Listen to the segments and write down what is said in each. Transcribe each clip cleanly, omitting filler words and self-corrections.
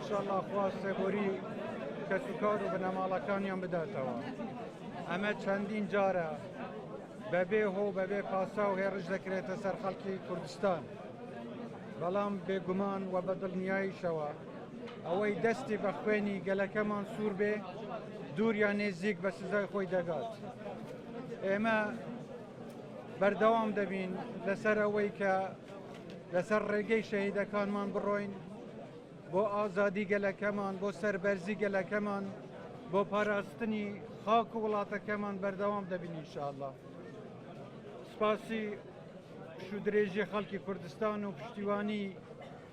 ئینشاءاللە خوا سەبوری کەسوکار و بنەماڵەکانیان بداتەوە. ئەمە چەندین جارە بەبێ هۆ بەبێ پاساو هێڕش دەکرێتە سەر خەڵکی کوردستان، بەڵام بێگومان و بە دڵنیاییشەوە ئەوەی دەستی بە خوێنی گەلەکەمان سوور بێ دوور یان نێزیک بە سزای خۆی دەگات. ئێمە بەردەوام دەبین لەسەر ئەوەی کە لەسەر ڕێگەی شەهیدەکانمان بڕۆین بۆ ئازادی گەلەکەمان، بۆ سەربەرزی گەلەکەمان، بۆ پاراستنی خاک و وڵاتەکەمان بەردەوام دەبین ئینشاءاللە. سپاسی پشوودرێژی خەڵکی کوردستان و پشتیوانی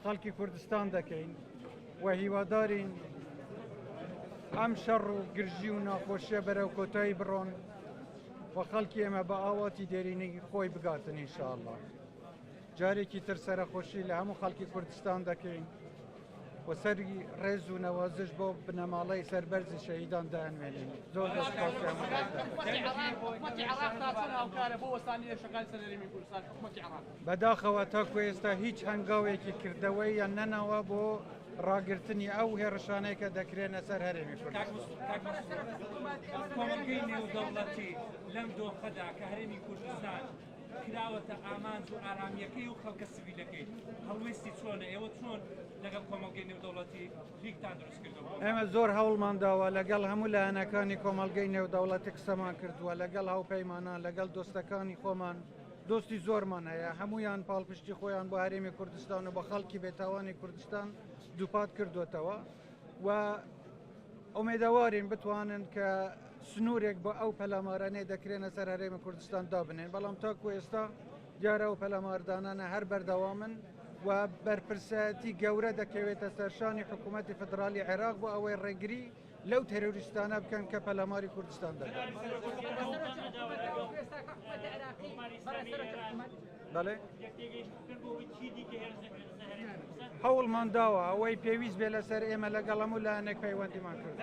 خەڵکی کوردستان دەکەین و هیوادارین ئەم شەڕ و گرژی و ناخۆشیە بەرەو کۆتایی بڕۆن و خەڵکی ئێمە بە ئاواتی دێرینی خۆی بگاتن ئینشاءاللە. جارێکی تر سەرەخۆشی لە هەموو خەڵکی کوردستان دەکەین و سەری ڕێز و نەوازش بۆ بنەماڵەی سەربەرزی شەهیدان دایانوێنین. زۆر زۆر سپاسی هەموو لایەکتان دەکەین. بەداخەوە تاکو ئێستا هیچ هەنگاوێکی کردەوەییان نەناوە بۆ ڕاگرتنی ئەو هێڕشانەی کە دەکرێنە سەر هەرێمی کوردستان. کۆمەڵگەی نێودەوڵەتی لەم دۆخەدا کە هەرێمی کوردستان کراوەتە ئامانج و ئارامییەکەی و خەڵکە سڤیلەکەی هەڵوێستی چۆنە؟ ئێوە چۆن لەگەڵ کۆمەڵگەی نێودەوڵەتی لیکتان دروست کردووە؟ ئێمە زۆر هەوڵمان داوە لەگەڵ هەموو لایەنەکانی کۆمەڵگەی نێودەوڵەتی قسەمان کردووە، لەگەڵ هاوپەیمانان، لەگەڵ دۆستەکانی خۆمان، دۆستی زۆرمان هەیە، هەمویان پاڵپشتی خۆیان بۆ هەرێمی کوردستان و بە خەڵکی بێتاوانی کوردستان دووپات کردوێتەوە و ئومێدەوارین بتوانن کە سنوورێک بۆ ئەو پەلامارانەی دەکرێنە سەر هەرێمی کوردستان دابنێن، بەڵام تاکو ئێستا دیارە ئەو پەلاماردانانە هەر بەردەوامن و بەرپرسایەتی گەورە دەکەوێتە سەرشانی حکوومەتی فدرالی عێراق بۆ ئەوەی ڕێگری لەو تێرۆریستانە بکەن کە پەلاماری کوردستان دەدەن. بەڵێ هەوڵمان داوە ئەوەی پێویست بێ لەسەر ئێمە لەگەڵ هەموو لایەنێک پەیوەندیمان کرد.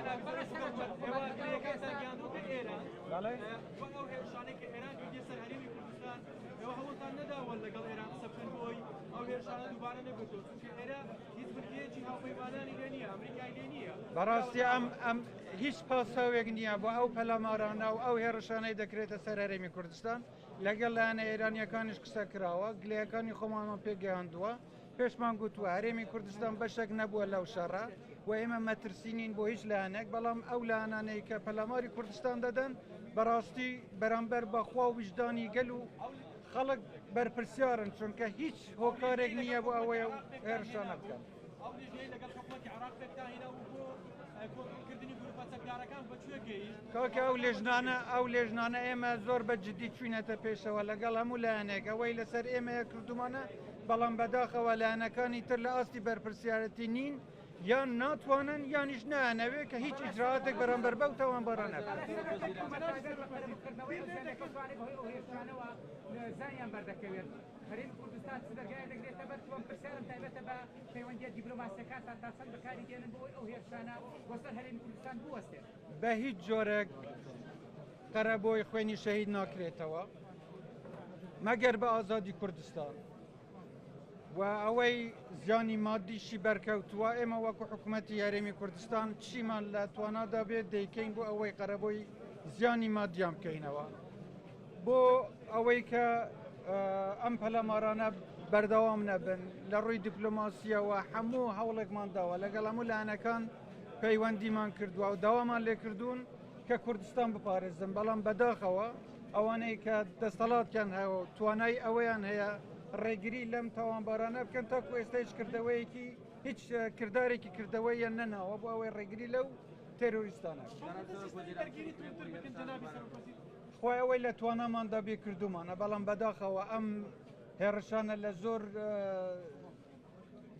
بەڕاستی ئەم ئەم هیچ پاساوێک نییە بۆ ئەو پەلامارانە و ئەو هێڕشانەی دەکرێتە سەر هەرێمی کوردستان. لەگەڵ لایەنە ئێرانیەکانیش قسە کراوە، گلەیەکانی خۆمانمان پێگەیاندووە، پێشمان گوتووە هەرێمی کوردستان بەشێک نەبووە لەو شەڕە و ئێمە مەترسی نین بۆ هیچ لایەنێک، بەڵام ئەو لایەنانەی کە پەلاماری کوردستان دەدەن بەڕاستی بەرامبەر بە خوا و ویژدانی گەل و خەڵک بەرپرسیارن، چونکە هیچ هۆکارێک نییە بۆ ئەوەی ئەو هێرشانە بکەن. ئەو لیژنەی لەگەڵ حکومەتی عێراق پێکتان هێنا و بۆ کۆنترۆڵکردنی گروپە چەکدارەکان بە کوێ گەیشت؟ کاکە ئەو لێژنانە ئەو لێژنانە ئێمە زۆر بە جدی چوینەتە پێشەوە لەگەڵ هەموو لایەنێک ئەوەی لەسەر ئێمەیە کردومانە، بەڵام بەداخەوە لایەنەکانی تر لە ئاستی بەرپرسیارەتی نین یان ناتوانن یانیش نایانەوێ کە هیچ ئیجرائاتێک بەرامبەر بەو تاوانبارانە بکەن. هەرێمی کوردستان چ دەرگایەک دەگرێتە بەر؟ دووەم پرسیارم تایبەتە بە پەیوەندییە دیپلۆماسییەکانتان تا چەند بەکاری دێنن بۆ ئەوەی ئەو هێرشانە بۆ سەر هەرێمی کوردستان بوەستێت؟ بە هیچ جۆرێک قەرەبۆی خوێنی شەهید ناکرێتەوە مەگەر بە ئازادی کوردستان و ئەوەی زیانی مادیشی بەرکەوتووە ئێمە وەکو حکوومەتی هەرێمی کوردستان چیمان لە توانادا بێت دەیکەین بۆ ئەوەی قەرەبۆی زیانی مادیان بکەینەوە. بۆ ئەوەی کە ئەم پەلامارانە بەردەوام نەبن لە ڕووی دیپلۆماسیەوە هەموو هەوڵێکمان داوە لەگەڵ هەموو لایەنەکان پەیوەندیمان کردووە و داوامان لێکردوون کە کوردستان بپارێزن، بەڵام بەداخەوە ئەوانەی کە دەستەڵاتیان هەیە و توانای ئەوەیان هەیە ڕێگری لەم تاوانبارانە بکەن تاکو ئێستا هیچ کردەوەیەکی هیچ کردارێکی کردەوەیان نەناوە بۆ ئەوەی ڕێگری لەو تێرۆریستانە خۆی ئەوەی لە تواناماندا بێ کردومانە، بەڵام بەداخەوە ئەم هێڕشانە لە زۆر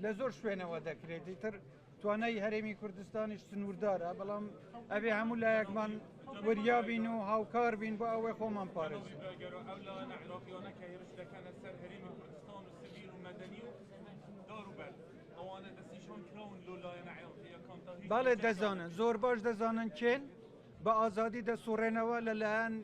لە زۆر شوێنەوە دەکرێت، ئیتر توانای هەرێمی کوردستانیش سنووردارە، بەڵام ئەبێ هەموو لایەکمان وریا بین و هاوکار بین بۆ ئەوەی خۆمان پارێزین. بەڵێ دەزانن، زۆر باش دەزانن کێن بە ئازادی دەسوڕێنەوە، لەلایەن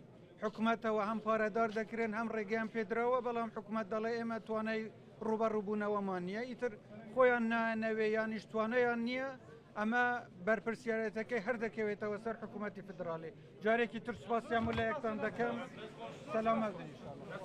حکومەتەوە هەم پارەدار دەکرێن هەم ڕێگەیان پێدراوە، بەڵام حکومەت دەڵێ ئێمە توانای ڕوبەڕووبوونەوەمان نییە، ئیتر خۆیان نایانەوێ یانیش توانایان نییە، ئەمە بەرپرسیارێتەکەی هەر دەکەوێتەوە سەر حکوومەتی فیدراڵی. جارێکی تر سوپاسیان و لە یەکتان دەکەم. سەلامەت بن ئینشاڵڵا.